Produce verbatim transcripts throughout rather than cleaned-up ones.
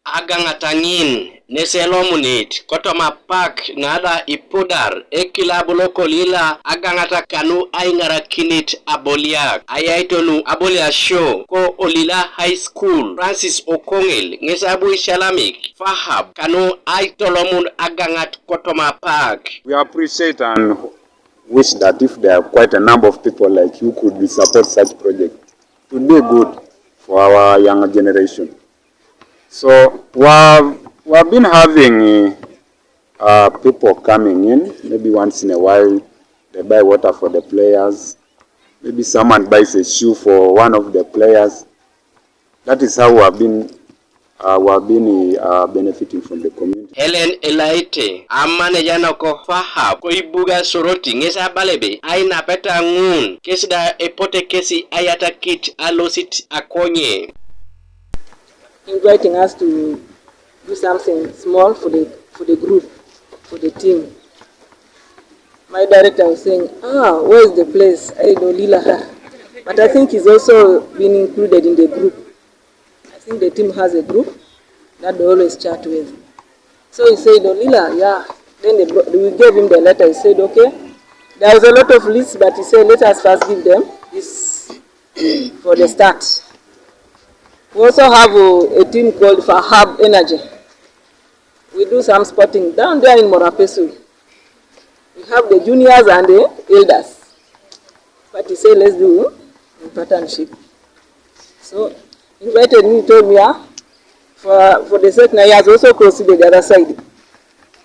Agaŋata ŋin nes elomunit kotoma apak na da ipudar ekilab lo Kolila Agaŋata kanu aiŋarakinit aboliak. Ayaiton aboliasio ko Olila High School, Francis Okoŋel ŋes abu isialamik Fahab kanu aitolomun Agaŋat kotoma apak. We appreciate and wish that if there are quite a number of people like you could support such project, it would be good for our younger generation. So we have, we have been having uh, people coming in, maybe once in a while they buy water for the players, maybe someone buys a shoe for one of the players. That is how we have been, uh, we have been uh, benefiting from the community. Helen Elaite, a manager noko Fahab ko ibuga Soroti, ŋes abala ebe ainapeta ŋun kes da epote kesi ayatakit alosit akonye. Inviting us to do something small for the, for the group, for the team. My director was saying, "Ah, where is the place?" I said, "Olila." But I think he's also been included in the group. I think the team has a group that they always chat with. So he said, "Olila, yeah." Then they brought, we gave him the letter. He said, "Okay." There was a lot of lists, but he said, "Let us first give them this for the start." We also have a, a team called Fahab Energy. We do some sporting down there in Morapesu. We have the juniors and the elders. But he said, "Let's do in partnership." So invited me, told me, "Ah, for, for the second, he has also crossed the other side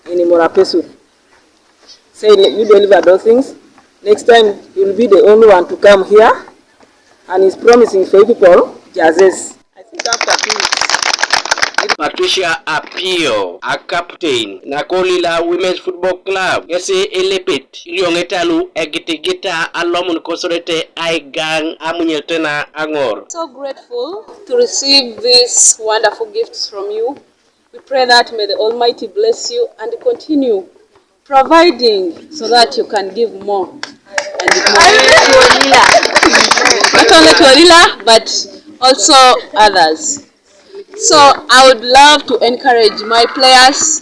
in Morapesu." Say, "You deliver those things. Next time, you'll be the only one to come here." And he's promising for you people jerseys. I think after two weeks. Patricia Apio, a captain na Kolila Women's Football Club, ŋesi ilipit ilioŋeta lu egitigita alomun kosorete aigaŋ amunyete na aŋor. So grateful to receive these wonderful gifts from you. We pray that may the Almighty bless you and continue providing so that you can give more and more. Not only to Olila, but also others. So I would love to encourage my players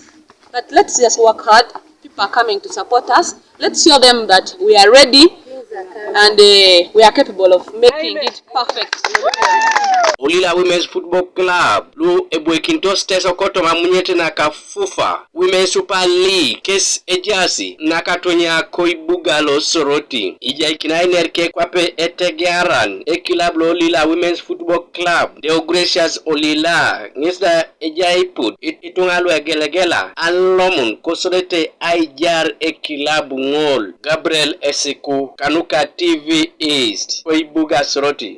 that let's just work hard. People are coming to support us. Let's show them that we are ready and uh, we are capable of making it perfect. Olila Women's Football Club lu ebwoikintos Teso kotoma amunyet naka FUFA Women's Super League kes ejaasi nakatonya koibuga lo Soroti. Ijaikinai nerke kwape etegearan ekilab lo Olila Women's Football Club, Deogratius Olila, ŋes da ejai aipud ituŋa luegelegela alomun kosodete aijar ekilab ŋol. Gabriel Esiku kanuka T V East, koibuga Soroti.